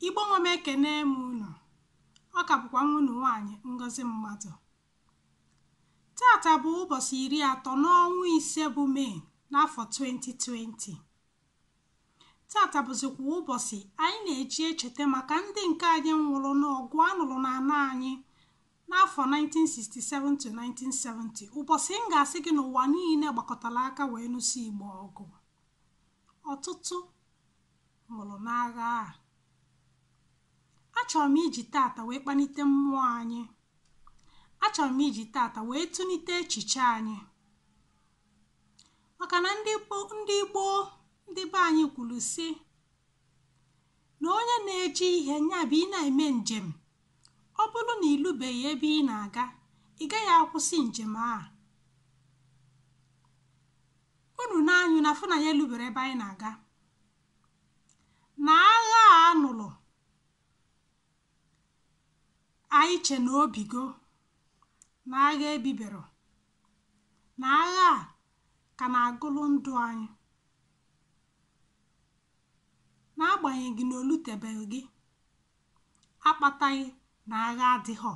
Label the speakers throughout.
Speaker 1: Igbo nwe m, ekene m unu. Ọ ka bụkwa nwa unu nwaanyị, Ngozi Mmadụ. Tata bụ ụbọchị 30 n'ọnwa 5 bụ Mee n'afọ 2020. Tata bụzikwa ụbọchị anyị na-eji echeta maka ndị nke anyị nwụrụ n'ọgụ a nụrụ n'ana anyị n'afọ 1967 to 1970, ụbọchị m ga-asị gị n'ụwa niile gbakọtara aka wee nụso Igbo ọgụ. Ọtụtụ nwụrụ n'agha a. Achọrọ m iji tata wee kpalite mmụọ anyị. Achọrọ m iji tata wee tụnite echiche anyị, maka na ndị gboo, ndị be anyị kwuru sị na onye na-eje ihe nya bụ ị na-eme njem, ọ bụrụ na ịlụbeghị ebe ị na-aga, ị gaghị akwụsị njem a. Unu na-anyụ na afụ na ya elubere ebe anyị na-aga. Na agha a nụrụ, anyị che na obigo, na agha ebibero, na agha a ka na-agụlụ ndụ anyị, n'agbanyeghị na olutebeghị gị akpataghị na agha adịghọ.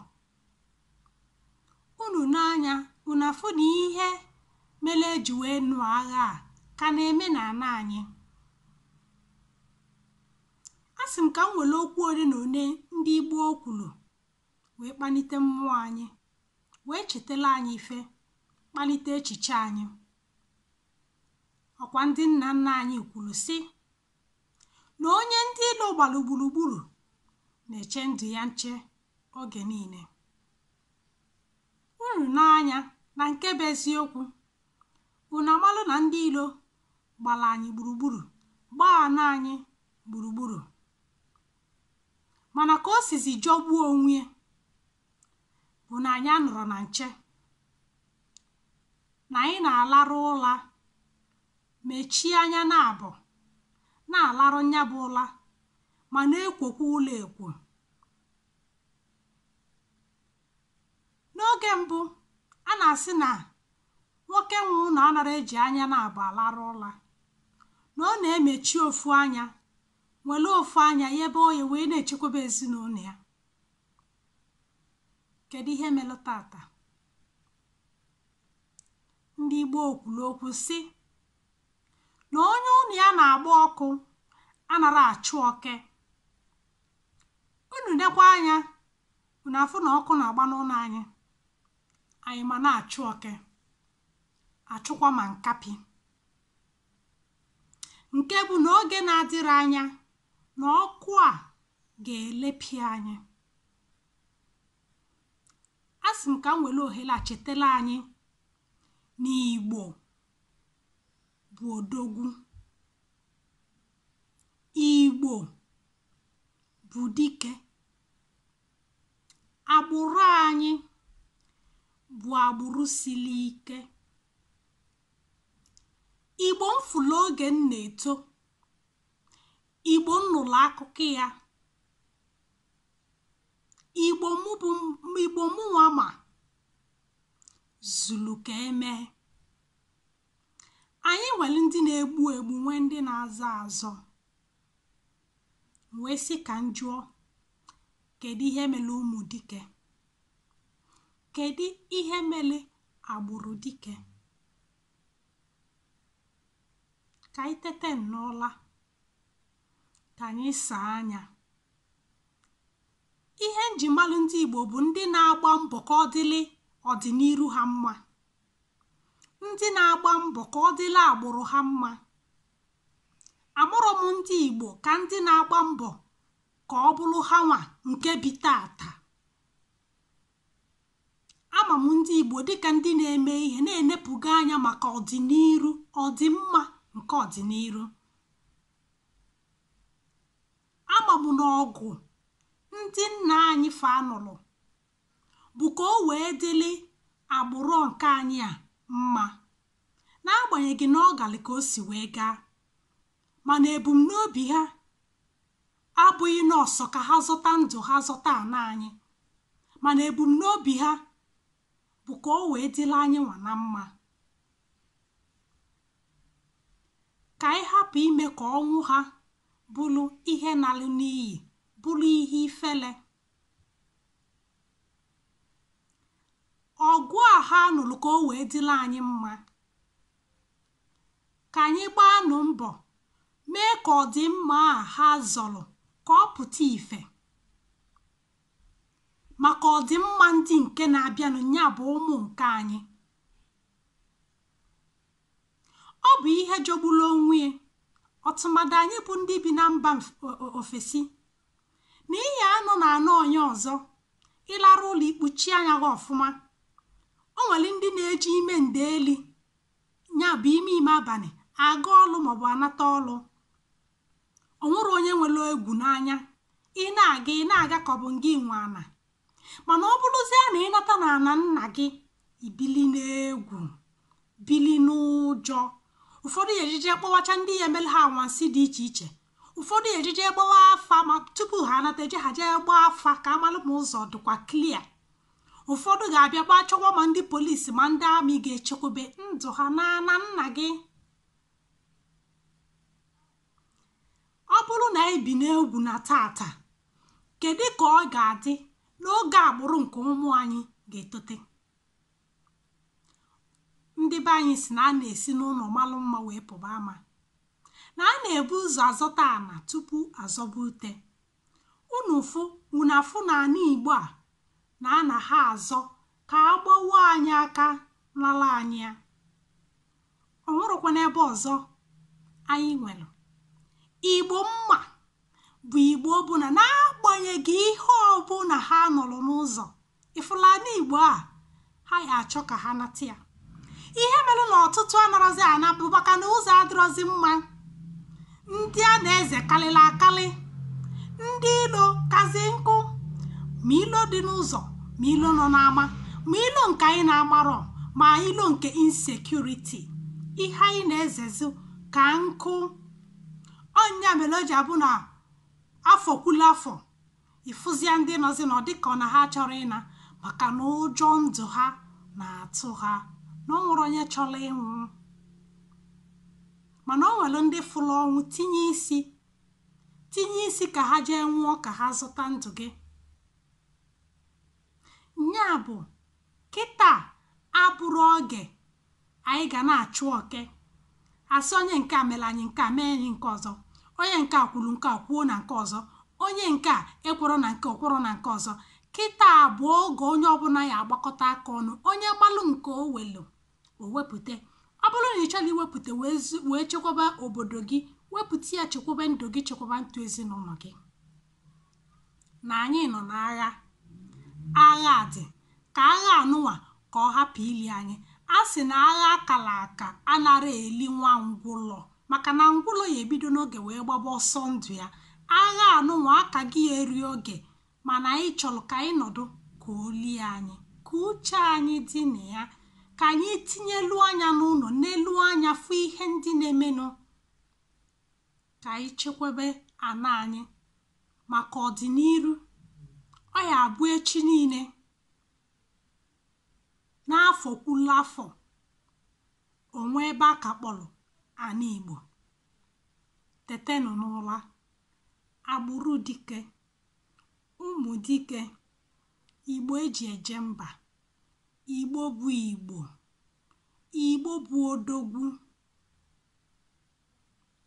Speaker 1: Unu n'anya unu afụ na ihe mere eji wee nụọ agha a ka na-eme n'ana anyị. A sị m ka m were okwu ole na ole ndị Igbo kwuru wee kpalite mmụọ anyị, wee chetala anyị ife, kpalite echiche anyị. Ọkwa ndị nna nna anyị kwuru sị na onye ndị ilo gbara gburugburu na-eche ndụ ya nche oge niile. Unu n'anya na nke bụ eziokwu, unu amalụ na ndị ilo gbara anyị gburugburu, gbaa ana anyị gburugburu, mana ka o sizi jọgbuo onwe bụ na anyị anọrọ na nche, na anyị na-alarụ ụla mechie anya na-abụ na-alarụ nya bụ ụla ma na-ekwokwa ụlọ ekwo. N'oge mbụ a na-asị na nwoke nwe ụlọ anara eji anya na-abụ alarụ ụla, na ọ na-emechi ofu anya nwere ofu anya ya ebe oye wee na-echekwaba ezinụlọ ya. Kedu ihe mere tata? Ndị Igbo kwuru okwu sị na onye ụlọ ya na-agba ọkụ anara achụ oke. Unu nekwa anya unu afụ na ọkụ na-agba n'ụlọ anyị, anyị ma na-achụ oke, achụkwa ma nkapi, nke bụ na oge na-adịrị anya na ọkụ a ga-elepịa anyị. A sị m ka m were ohere a chetara anyị na Igbo bụ odogwu, Igbo bụ dike, agbụrụ anyị bụ agbụrụ siri ike. Igbo m fụlụ oge m na-eto, Igbo m nụrụ akụkọ ya, Igbo mụnwa ma zulu ka emee. Anyị nwere ndị na-egbu egbu, nwee ndị na-azọ azọ. Wee sị ka m jụọ, kedu ihe mere ụmụ dike? Kedu ihe mere agbụrụ dike? Ka anyị tete n'ụla, ka anyị saa anya. Ihe njimalụ ndị Igbo bụ ndị na-agba mbọ ka ọ dịlị ọdịnihu ha mma, ndị na-agba mbọ ka ọ dịlị agbụrụ ha mma. Amụrụ m ndị Igbo ka ndị na-agba mbọ ka ọ bụrụ ha nwa nke bi tata. Ama m ndị Igbo dịka ndị na-eme ihe, na-enepụga anya maka ọdịnihu, ọdịmma nke ọdịnihu. Ama m na ọgụ ndị nna anyị fa nụrụ bụ ka o wee dịlị agbụrụ nke anyị a mma, n'agbanyeghị na ọ galị ka o si wee gaa, mana ebumnobi ha abụghị nọọsọ ka ha zọta ndụ ha, zọta ana anyị, mana ebumnobi ha bụ ka o wee dịla anyị nwa na mma. Ka anyị hapụ ime ka ọnwụ ha bụrụ ihe nalụ n'iyi, Bụrụ ihe ifele. Ọgụ a ha nụrụ ka o wee dịrị anyị mma. Ka anyị gbaanụ mbọ mee ka ọdịmma a ha zọrọ ka ọ pụta ìfè maka ọdịmma ndị nke na-abịanụ, ya bụ ụmụ nke anyị. Ọ bụ ihe jọgburu onwe ya, ọtụmadụ anyị bụ ndị bi na mba ofesi, na ihe anọ na anọ onye ọzọ ịlara ụlọ ikpuchi anya gị ọfụma. O nwere ndị na-eji ime ndeeli, ya bụ ime ime abalị, aga ọlụ maọbụ anata ọlụ. O nwere onye nwere egwu n'anya, ị na-aga ị na-aga ka ọ bụ ngị nwe ana. Mana ọ bụrụzie na ịnata na ana nna gị, ibili n'egwu, bili n'ụjọ. Ụfọdụ ya ejije kpọwacha ndị ya emere ha anwansi dị iche iche. Ụfọdụ ya ejije gbawa afa ma tupu ha anata, eje ha jee gbaa afa ka amalụ ma ụzọ dịkwa klia. Ụfọdụ ga-abịa gbaa chọwa ma ndị polisi ma ndị amị ga-echekwube ndụ ha n'ana nna gị. Ọ bụrụ na anyị bi n'egwu na tata, kedu ka ọ ga-adị n'oge agbụrụ nke ụmụ anyị ga-etote? Ndị be anyị si na a na-esi n'ụlọ malụ mma wee pụba ama, na a na-ebu ụzọ azọta ana tupu azọba ute. Unu fụ unu afụ na ana Igbo a na ana ha azọ ka a gbawa anyị aka nala anyị ya. Ọ nwụrụkwa n'ebe ọzọ anyị nwere Igbo mma bụ Igbo bụ na n'agbanyeghị ihe ọbụla ha nọrọ n'ụzọ, ịfụlana Igbo a ha ya achọ ka ha nata ya. Ihe mere na ọtụtụ anarọzi ana bụ maka na ụzọ adịrọzi mma. Ndị a na-eze karịrị akarị, ndị ilo kazi nkụ, ma ilo dị n'ụzọ, ma ilo nọ n'ama, ma ilo nke anyị na-amarọ, ma ilo nke insekuriti. Ihe anyị na-ezezu ka nkụ. Ọnya mere o ji abụ na afọ kwulu afọ ịfụzia ndị nọzi na ọ dịka ọ na ha chọrọ ịna, maka na ụjọ ndụ ha na-atụ ha, na ọ nwere onye chọrọ ịnwụ. Mana ọ nwere ndị fụrụ ọnwụ tinye isi ka ha jee nwụọ ka ha zụta ndụ gị. Nya bụ kịta abụrụ oge anyị ga na-achụ oke asị onye nke a mere anyị nke a mee anyị nke ọzọ, onye nke a kwuru nke a kwuo na nke ọzọ, onye nke a ekworo na nke okworo na nke ọzọ. Kịta bụ oge onye ọbụla ya agbakọta aka ọnụ, onye gbalụ nke o welu o wepụta. Ọ bụrụ na ị chọrọ iwepụta wee chekwaba obodo gị, wepụta ya, chekwaba ndụ gị, chekwaba ndụ ezinụlọ gị. Na anyị nọ n'agha, agha dị ka agha anụnwa ka ọ hapụ ili anyị. A sị na agha akara aka anara eli nwa ngwụlọ, maka na ngwụlọ ya ebido n'oge wee gbaba ọsọ ndụ ya. Agha anụnwa aka gị eri oge, mana anyị chọrọ ka anyị nọdụ ka o lie anyị, ka uche anyị dị na ya, ka anyị tinyelu anya n'ụlọ, n'elu anya fụ ihe ndị na-emenụ, ka anyị chekwebe ana anyị maka ọdịnihu. Ọ ya abụ echi niile n'afọ kwulu afọ onwe ebe a ka kpọrọ ana Igbo. Tetenụ n'ụra, agbụrụ dike, ụmụ dike, Igbo eji eje mba, Igbo bụ Igbo, Igbo bụ odogwu.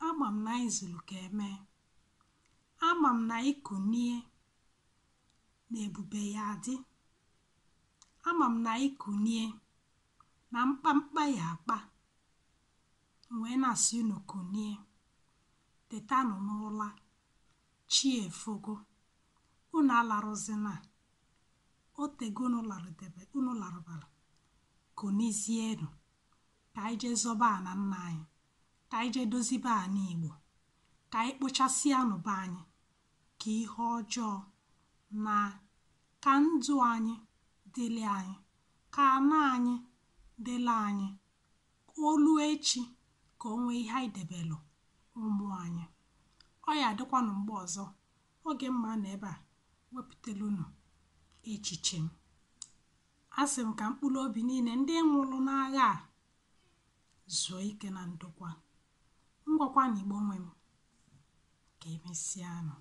Speaker 1: Ama m na anyị zuru ka emee. Ama m na ikunie na ebube ya adị. Ama m na ikunie na mkpamkpa ya akpa. Wee na-asị unu kunie, tetanụ n'ụla, chi efogo, unu alarụzina, otego unu larụbara, kunizienụ ka anyị jee zọba ana nna anyị, ka anyị jee dozibe ana Igbo, ka anyị kpochasịanụ be anyị, ka ihe ọjọọ na ka ndụ anyị dịrị anyị, ka ana anyị dịrị anyị, olu echi ka o nwee ihe anyị debelụ ụmụ anyị. Ọ ya adịkwanụ mgbe ọzọ, oge mma nọ ebe a wepụtara unu echiche m. Asị m ka mkpụrụ obi niile ndị nwụrụ n'agha a zuo ike na ndokwa. Ngwakwa na Igbo nwe m, ka emesịanụ.